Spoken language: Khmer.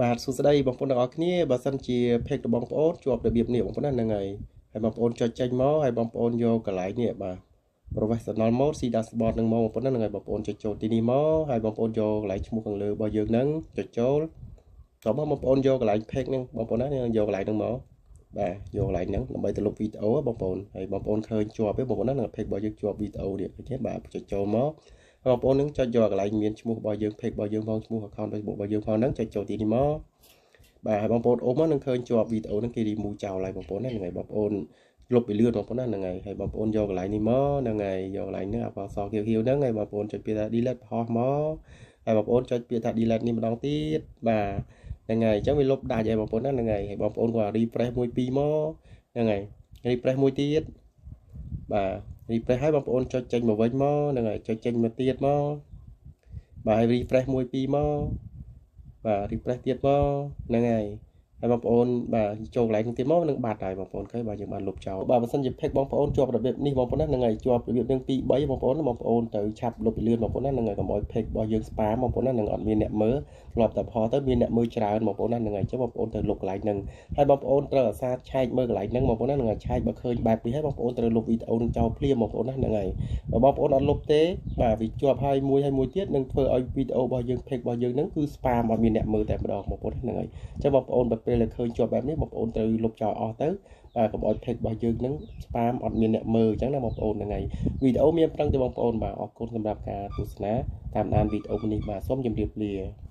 បាទសួស្តីបងប្អូនទាំងអស់គ្នាបើសិនជា page របស់បងប្អូនជាប់របៀបនេះបងប្អូនណាហ្នឹងហើយហើយបងប្អូនចុចចេញមកហើយបងប្អូនយកកន្លែងនេះបាទ professional mode see dashboard នឹងមកបងប្អូនហ្នឹងហើយបងប្អូនចុចចូលទីនេះមកហើយបងប្អូនយកកន្លែងឈ្មោះខាងលើរបស់យើងហ្នឹងចុចចូលតោះមកបងប្អូនយកកន្លែង page ហ្នឹងបងប្អូនណាយកកន្លែងហ្នឹងមកបាទយកកន្លែងហ្នឹងដើម្បីទៅលុបវីដេអូបងប្អូនហើយបងប្អូនឃើញជាប់ទេបងប្អូនណានឹង page របស់យើងជាប់វីដេអូនេះឃើញទេបាទចុចចូលមកបងប្អូននឹងចុចយកកន្លែងមានឈ្មោះរបស់យើង page របស់យើងផងឈ្មោះ account Facebook របស់យើងផងហ្នឹងចុចចូលទីនេះមកបាទហើយបងប្អូនអូមកនឹងឃើញជាប់វីដេអូហ្នឹងគេ remove ចោលហើយបងប្អូនណាហ្នឹងហើយបងប្អូនលុបពីលឿនបងប្អូនណាហ្នឹងហើយហើយបងប្អូនយកកន្លែងនេះមកហ្នឹងហើយយកកន្លែងហ្នឹងអក្សរខៀវខៀវហ្នឹងហើយបងប្អូនចុចពាក្យថា delete ផុសមកហើយបងប្អូនចុចពាក្យថា delete នេះម្ដងទៀតបាទហ្នឹងហើយអញ្ចឹងវាលុបដាច់ហើយបងប្អូនណាហ្នឹងហើយហើយបងប្អូនគាត់ refresh មួយពីរមកហ្នឹងហើយ refresh មួយទៀតបាទ refresh ហើយបងប្អូនចុចចេញមកវិញមកហ្នឹងហើយចុចចេញមកទៀតមកបាទហើយ refresh មួយពីរមកបាទ refresh ទៀតមកហ្នឹងហើយហើយបងប្អូនបាទចូលកន្លែងនេះទៀតមកនឹងបាត់ហើយបងប្អូនឃើញបាទយើងបានលុបចោលបាទបើសិនជា page បងប្អូនជាប់របៀបនេះបងប្អូនណាហ្នឹងហើយជាប់របៀបនឹង2 3បងប្អូនបងប្អូនទៅឆាប់លុបពីលឿនបងប្អូនណាហ្នឹងហើយកុំឲ្យ page របស់យើង spam បងប្អូនណានឹងអត់មានអ្នកមើលធ្លាប់តែផុសទៅមានអ្នកមើលច្រើនបងប្អូនណាហ្នឹងហើយអញ្ចឹងបងប្អូនទៅលុបកន្លែងហ្នឹងហើយបងប្អូនត្រូវអាសាឆែកមើលកន្លែងហ្នឹងបងប្អូនណាហ្នឹងហើយឆែកបើឃើញបែបនេះហើយបងប្អូនត្រូវលុបវីដេអូនឹងចោលភ្លាមបងប្អូនណាហ្នឹងហើយបើបងប្អូនអត់លុបទេបាទវាជាប់ហើយមួយហើយមួយទៀតនឹងធ្វើឲ្យវីដេអូរបស់យើង page របស់យើងហ្នឹងគឺ spam អត់មានអ្នកមើលតែម្ដងបងប្អូនហ្នឹងហើយអញ្ចឹងបងប្អូនបើពេលដែលឃើញជាប់បែបនេះបងប្អូនត្រូវលុបចោលអស់ទៅបាទកុំឲ្យ page របស់យើងហ្នឹង spam អត់មានអ្នកមើលអញ្ចឹងណាបងប្អូនហ្នឹងហើយវីដេអូមានប្រឹងទេបងប្អូនបាទអរគុណសម្រាប់ការទស្សនាតាមដានវីដេអូនេះបាទសូមជម្រាបលា។